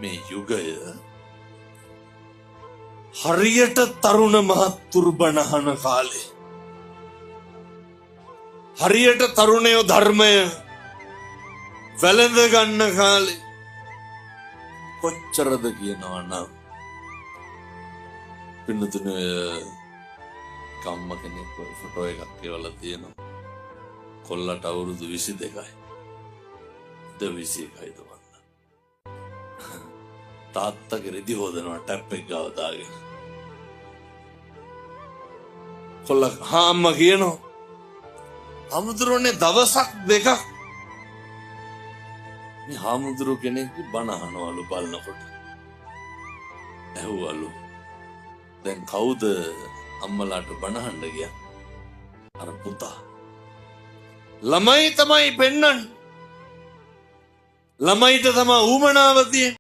මේ යුගය හරියට තරුණ මහත්තුරු බණ අහන කාලේ. හරියට තරුණයෝ ධර්මය වැළඳ ගන්න කාලේ. කොච්චරද කියනවා නම් පින්නතුනේ, අම්ම කෙනෙක් ෆොටෝ එකක් එවලා තියෙනවා. කොල්ලට අවුරුදු 22යි. ද 21යිද වන්න. තාත්තගේ රෙදි හොදනවා ටැප් එක ගාව දාගෙන. කොල්ල හා අම්මා කියනවා, හාමුදුරුවනේ, දවසක් දෙකක් මේ හාමුදුරුව කෙනෙක් බණ අහනවලු. බලනකොට ඇහුවලු, දැන් කවුද අම්මලාට බණ අහන්න ගියා? අර පුතා. ළමයි තමයි පෙන්නන්නේ. ළමයිට තමා ඌමනාව තියෙන්නේ.